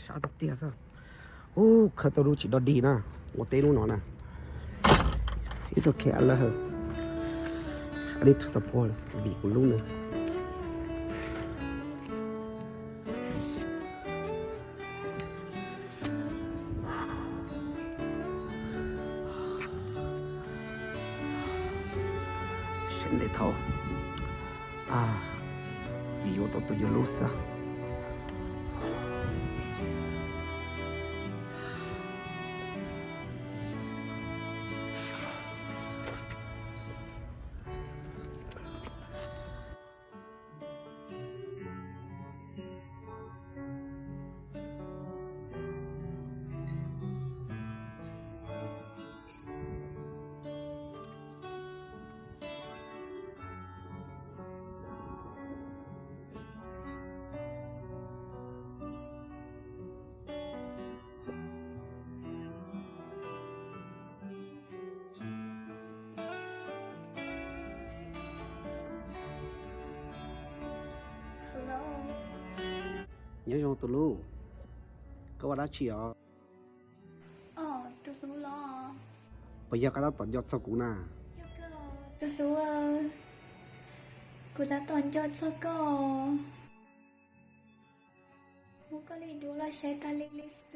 Sab tiag tiag xwb. Ub, khawb tau lub tsis dog dig na, ua teb lub no na. It's okay, I love her. I need to support vim kuv lub na. Sab ntev thaum, vim yuav tau tus yuav lub xwb. Nyob zoo tus hlub, koj ua dab tsi os? Tus hlub los? Puas yog koj tab tom nco txog kuv na? Tus hlub, kuv tab tom nco txog koj. Muab koj li duab los saib tas li li xwb.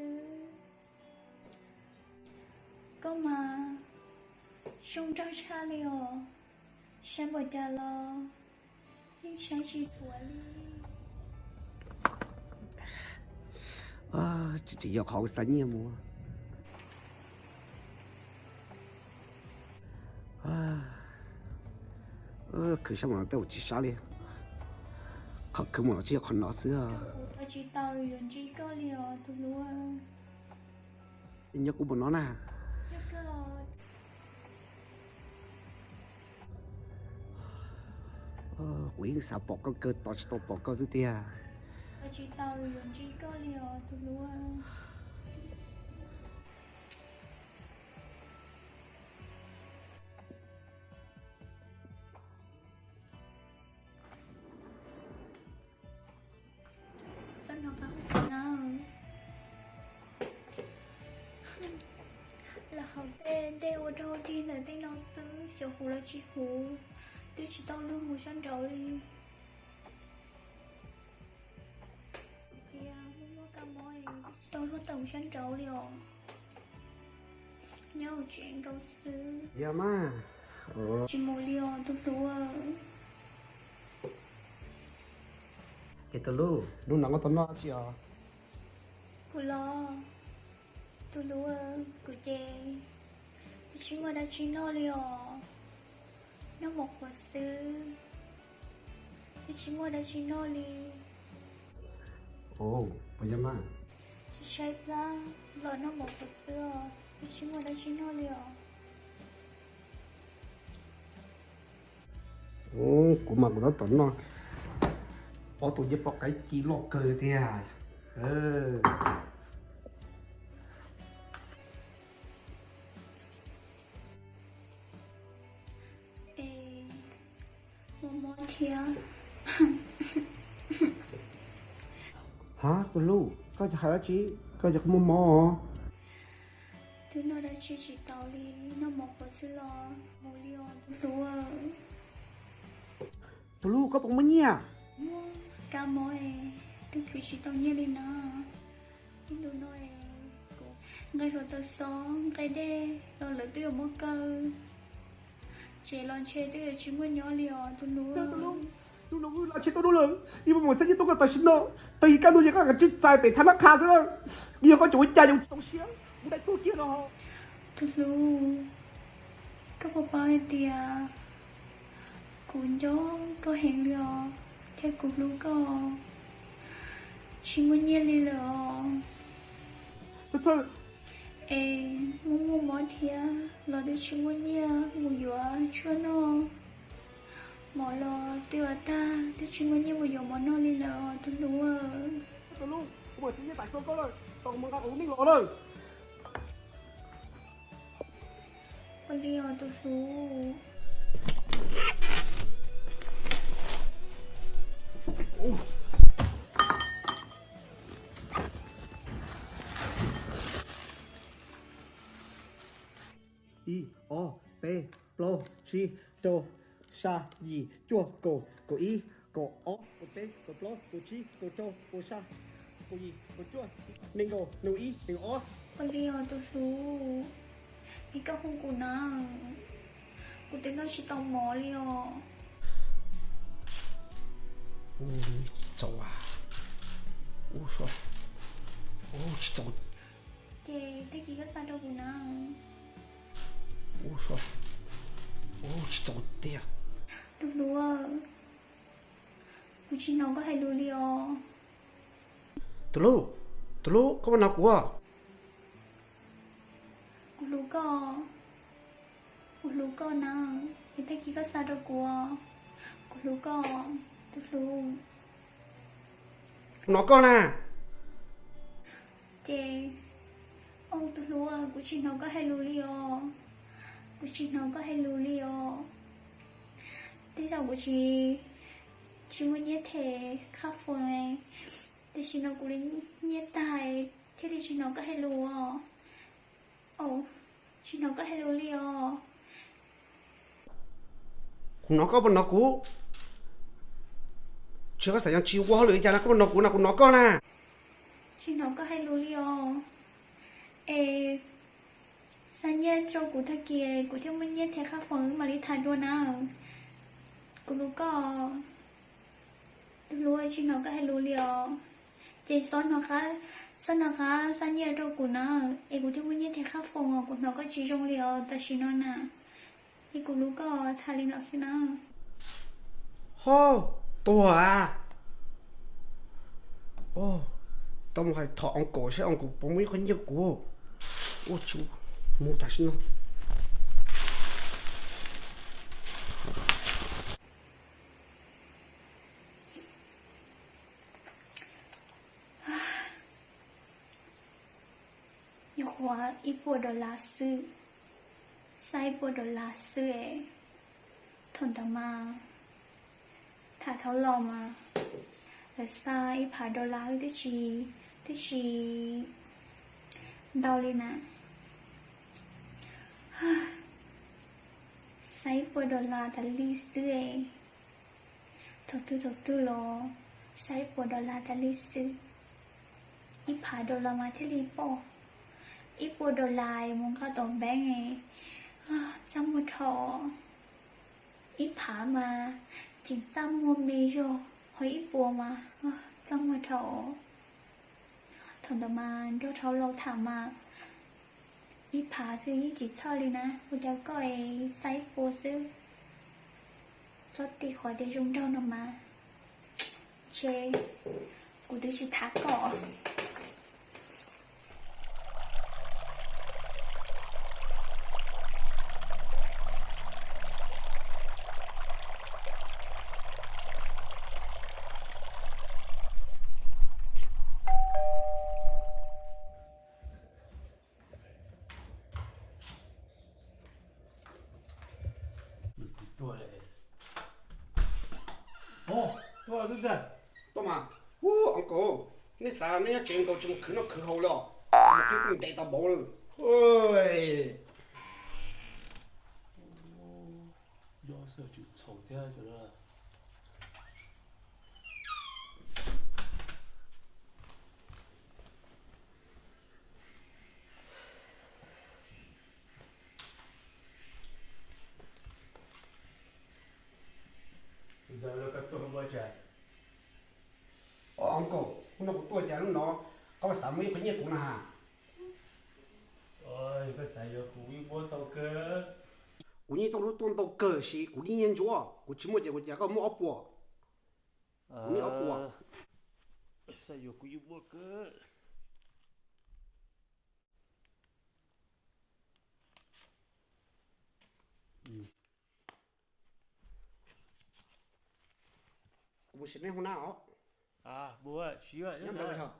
Koj mas zoo nraug tshaj li os, saib npaum cas los yeej saib tsis thuav li. Tsis, tsis yog qhov xav nyiaj mus. Khwv sab mus no tej zaum tsis sab li. Qhov khwv mus no tsis yog qhov no xwb. Kuv ua tsis tau yuav ntsib koj li os tus hlub. Nyob kuv mus no na. Kuv yeej xav pom koj kawg, tos tsis tau pom koj xwb tiag. Ua tsis tau yuav ntsib koj li os tus hlub. Txhob hnov qab hauv na. Los hauv tej dej ua rau dig ntawm tej no xwb, xyov huv los tsis huv, twb tsis tau luag mus sab nraud li. Tias muaj muaj kab mob es twb tsis tau luag tawm mus sab nraud li os. Nyob hauv tsev nkaus xwb. Yog mas. Tsis mus li os tus hlub. Es tus hlub, hnub no koj tau noj dab tsi os? Kuv los, tus hlub, kuv ces twb tsis muaj dab tsi noj li os. Noj mov qhuav xwb, twb tsis muaj dab tsi noj li. Ua, puas yog mas? Tsis saib plab los noj mov qhuav xwb os, twb tsis muaj dab tsi noj li os. Kuv mas kuv tab tom noj ob tug ncej poj qaib ci loj kawg tiag. Es muaj mob thiab. Ha, tus hlub, koj hais dab tsi? Koj yog muaj mob os. Twb noj dab tsi tsis tau li, noj mov qhuav xwb los mus li os tus hlub. Tus hlub, koj puas muaj nyiaj? Muaj kab mob es twb khwv tsis tau nyiaj li na. Ib ntu no es kuv nqe hluav taws xob nqe dej los lawv twb yuav muab kaw, tsev los ntshe twb yuav tsis muaj nyob li os tus hlub. Tus hlub, ntshe tau dua lawm, yog muaj xeeb nyiaj tuaj koj tam sim no, tag kis kaj ntug ces koj kav tsij txais pem thab nab qha xwb na. Yog koj tseem ua cas ces kuv tsis txaus siab, kuv dai tuag kiag no. Tus hlub, koj puas paub hais tias kuv nco koj heev li os, thiab kuv hlub koj, tsis muaj nyiaj li lawm os. Es muaj muaj mob thiab los twb tsis muaj nyiaj mus yuav tshuaj noj, mov los twb ua tag, twb tsis muaj nyiaj mus yuav mov noj li lawm os tus hlub. Tus hlub, kuv mam txiav nyiaj tam sim no koj lawm, tos kuv mus nqa kuv lub neej los lawm. Ua li os tus hlub. tsib, rau, xya, yim, cuaj, kaum, kaum ib, kaum ob, kaum peb, kaum plaub, kaum tsib, kaum rau, kaum xya, kaum yim, kaum cuaj, nees nkaum, nees nkaum ib, nees nkaum ob. Ua li os tus hlub, es koj hu kuv na, kuv twb noj tsis tau mov li os. Ua tsis txaus, ua tsis txaus. Ces tag kis koj xa rau kuv na. Ua, ua tsis txaus tiag. Tus hlub, kuv tsis hnov koj hais lus li os. Tus hlub, tus hlub, koj puas hnov kuv? Kuv hlub koj, kuv hlub koj na, es tag kis koj xa rau kuv, kuv hlub koj, tus hlub. Kuv hnov koj na. Ces, tus hlub, kuv tsis hnov koj hais lus li os, kuv tsis hnov koj hais lus li os. Tej zaum kuv tsis, tsis muaj nyiaj them khab foos, tam sim no kuv li nyiaj tag thiaj li tsis hnov koj hais lus os. Tsis hnov koj hais lus li os. Kuv hnov koj puas hnov kuv? Tsis koj xav yog tsis ua hauj lwm li cas no koj puas hnov kuv no, kuv hnov koj na. Tsis hnov koj hais lus li os. Es xa nyiaj rau kuv tag kis kuv thiaj muaj nyiaj them khab foos mam li tham dua na. Kuv hlub koj. Tus hlub, tsis hnov koj hais lus li os. Ces xob hnov qab, xob hnov qab xa nyiaj rau kuv na, es kuv thiaj muaj nyiaj them khab foos os, kuv hnov koj tsis zoo li os tam sim no na. Ces kuv hlub koj, tham li no xwb na. Ho, tuag a. Tau mus hais thov uncle seb uncle puas muaj ib qho nyiaj kuv. Ua tsis mus tam sim no. Nyuam qhuav ib puas dollar xwb, xa ib puas dollar xwb es. Thaum ntawd mas tham thaum los mas lawv xa ib phav dollar twb tsis, twb tsis ntau li na. Xa ib puas dollar tas li xwb es. Thaum twg thaum twg los xa ib puas dollar tas li xwb. Ib phav dollar mas thiaj li pom. Ib puas dollar mus nqa tom npeeb, txaj muag dhau. Ib phav mas tseem txaj muag me zog, ho ib puas mas txaj muag dhau. Thaum ntawd mas nrog dhau los tham mas ib phav xwb yeej tsis txhawj li na, ua cas koj es xa ib puas xwb. Txhob tim qhov tias zoo nraug no mas. Ntshe kuv twb tsis tham koj. Tuaj mas, uncle, nej xav nej nyob tsev nkaus tsis mus khwv noj khwv haus li os? Mus khwv kuj ntev tau npaum li. Uncle, hnub no kuv tuaj cas lub no koj xav muaj ib qho nyiaj kuv na has? Kuv nyiaj tau lub tuaj ntau kawg sis kuv nyiaj ntsuav, kuv tsis muaj ces kuv cas koj muaj ob puas. Kuv nyiaj ob puas. Kuv mus sim nej hu na os. Nyob ntawd yog.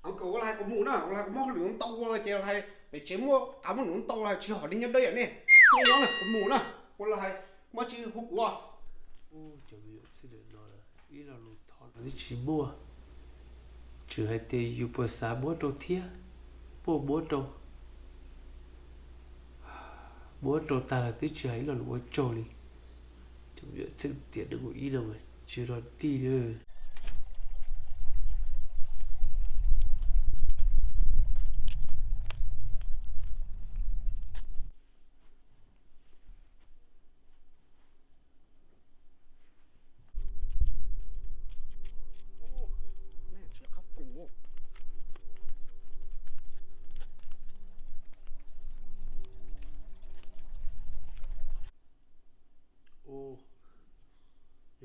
Uncle, ua li hais kuv mus na, ua li hais kuv muaj hauj lwm ntau ua ces hais pem tsev muaj qab muaj num ntau los tsis hom li nyob dawb yam nej. Nyob na kuv mus na, ua li hais muaj tsis hu kuv. Cov me nyuam txij lawm no ib lo lus thov los twb tsis muaj, tseem hais tias yus puas xav muab rau thiab. Muab rau, muab rau tag los twb tsis hais ib lo lus ua tsaug li. Cov yawm txheej tiam nees nkaum ib no mas tsis rog dig na.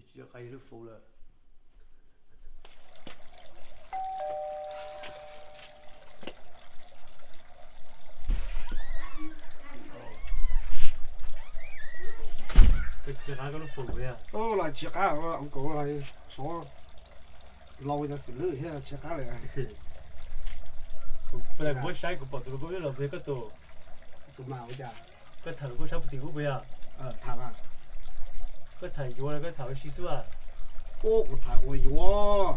Tsis nco qab yog lub foom lawm. Tsis qab koj lub foom los tsis qab, ua kaus los sov laus cov xwm lwm thiab tsis qab li. Kuv saib kuv pom tus hluas nkauj ib los pem koj tus. Tus mas ua cas? Koj tham hluas nkauj sab puag tim ub puas yog? Tham mas. Koj tham yuav los koj tham ua si xwb as? Kuv tham ua yuav.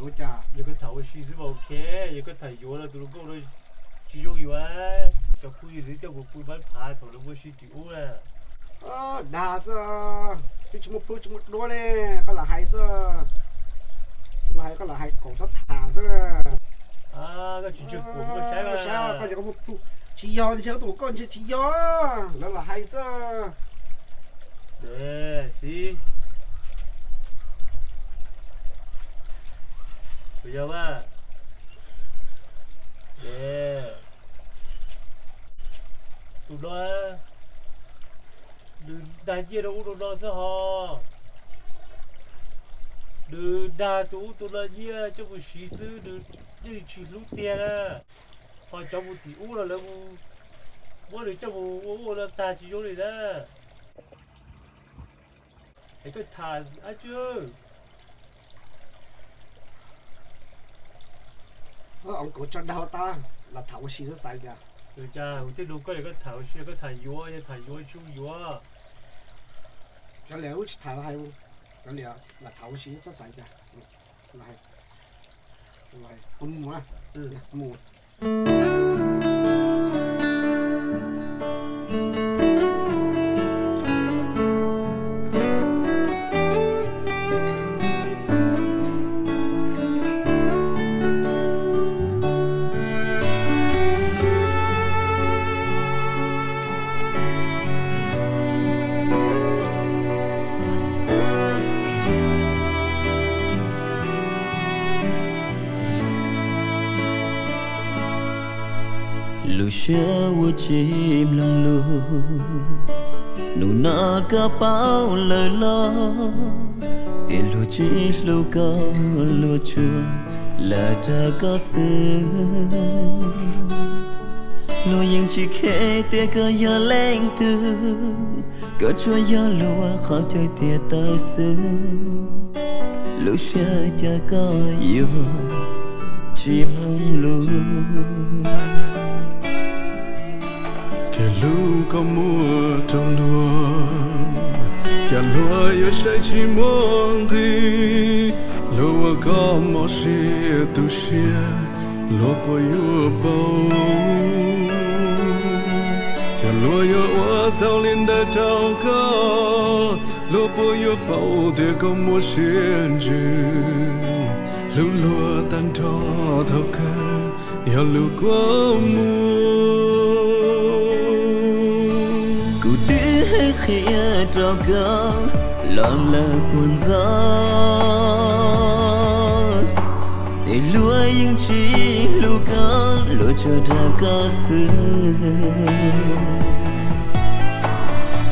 Ua cas? Yog koj tham ua si xwb mas ok, yog koj tham yuav los tus hluas nkauj no tsis zoo yuav. Cov phooj ywg twb coj kuv pw pab phav thaum lawv ua si tim ub na. Dag xwb, twb tsis muaj plhu tsis muaj duab ne, koj lam hais xwb. Koj lam hais, koj lam hais kaum txhob tham xwb. Koj tsis ntseeg kuv, koj saib, koj saib koj yog koj muaj plhu. Tsis yog, ntshe koj tus koj ntshe tsis yog, lawv lam hais xwb. Xib, puas yog mas? Tus no, nws dag nyiaj rau ub rau no xwb hos. Nws dag tus ub tus no nyiaj coj mus siv xwb, nws yeej tsis hlub tiag na. Ho cov mus tim ub los lawv mus muab nws coj mus ua ub ua no tag tsis zoo li na. Es koj tham dab tsi? Kuv tso dag tab, los tham ua si xwb xaiv cas. Cas kuv thiaj nug koj, koj tham ua si, koj tham yuav, yog tham yuav tsis yuav? Cov liam ub tsis tham hais, cov liam los tham ua si xwb xaiv cas. Kuv mus, mus. Lub siab ua tsis mloog lus, nus no koj paub lawm los, tias luag tsis hlub koj, luag tsuas lam rau koj xwb. Luag yeej tsis kheev tias koj yog leej twg, koj tsuas yog luag qhov chaw tiag tawv xwb. Lub siab cas koj yuav tsis mloog lus, cas hlub koj muaj rau luag, cas luag yuav saib tsis muaj nqis. Luag ua koj mob siab tu siab, luag puas yuav paub? Cas luag yuav ua tau li ntawd rau koj? Luag puas yuav paub tias koj muaj siab ntsws, hlub luag tag nrho thaum kawg yog lub kua muag. Kuv twb hais qhia rau koj los lawm puag ntxov, ces luag yeej tsis hlub koj, luag tsuas rau koj xwb.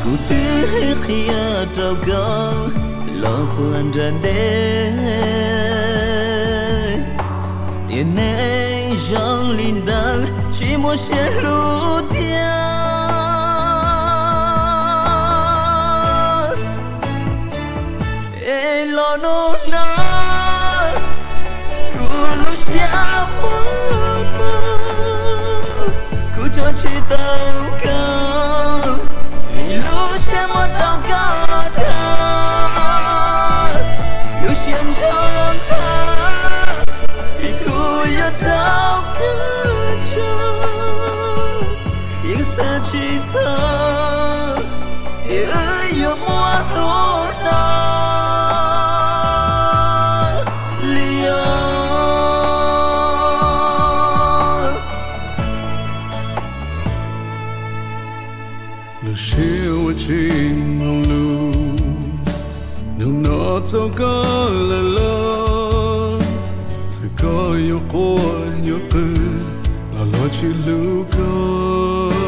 Kuv twb hais qhia rau koj los puag nram ntej, tias neeg zoo li ntawd tsis muaj siab hlub tiag. Es los hnub no kuv lub siab muag muag, kuv tso tsis tau koj, vim lub siab muab rau koj tag, lub siab ntshai tag, vim kuv yuav rau koj Wb yuav muaj hnub no li os. Lub siab ua tsis mloog lus, hnub no txog koj lawm los, txawm koj yuav quaj yuav qw los luag tsis hlub koj.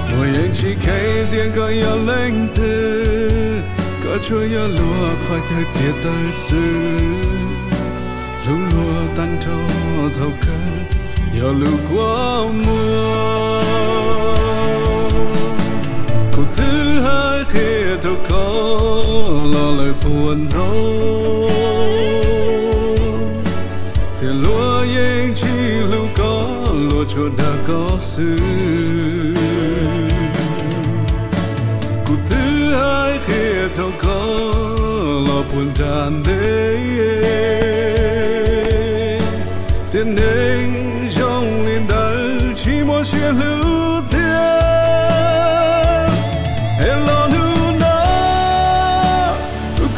Luag yeej tsis kheev tias koj yog leej twg, koj tsuas yog luag qhov chaw tiav taw xwb. Hlub luag tag nrho thaum kawg yog lus kua muag. Kuv twb hais qhia rau koj los lawm puag ntxov, tias luag yeej tsis hlub koj, luag tsuas dag koj xwb. Kuv twb hais qhia rau koj los puag nram ntej, tias neeg zoo li ntawd tsis muaj siab hlub tiag. Es los hnub no,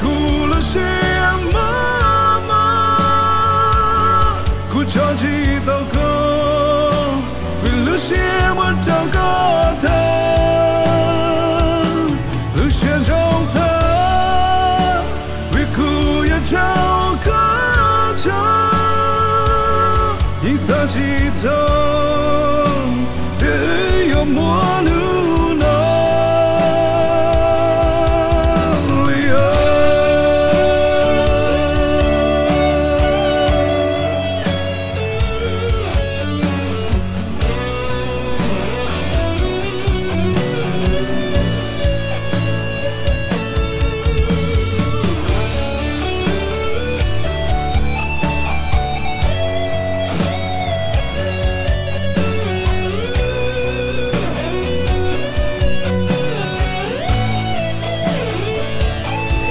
kuv lub siab mos mos, kuv tso tsis tau koj, vim lub siab muab rau koj thawj. Lub siab ntsoov thawj, vim kuv yuav tso koj tseg, yeej xav tsis txog tias wb yuav muaj hnub no li os.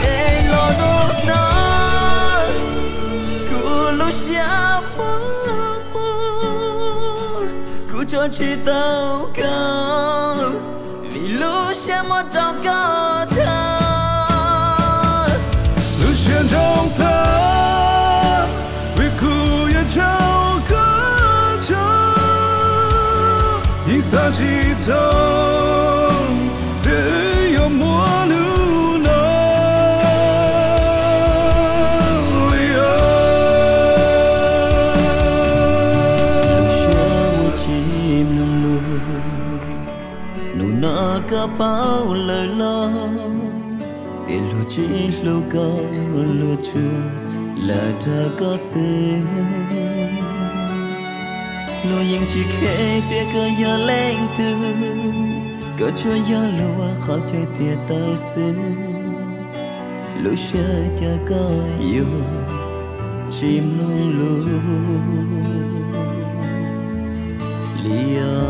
Es los hnub no, kuv lub siab mos mos, kuv tso tsis tau koj, vim lub siab muab rau koj thawj. Lub siab ntsoov thawj, vim kuv yuav tso koj tseg, yeej xav tsis txog tias wb yuav muaj hnub no li os. Lub siab ua tsis mloog lus, hnub no koj paub lawm los, tias luag tsis hlub koj, luag tsuas lam dag koj xwb. Luag yeej tsis kheev tias koj yog leej twg, koj tsuas yog luag qhov chaw tiav taw xwb. Lub siab cas koj yuav tsis mloog lus li os.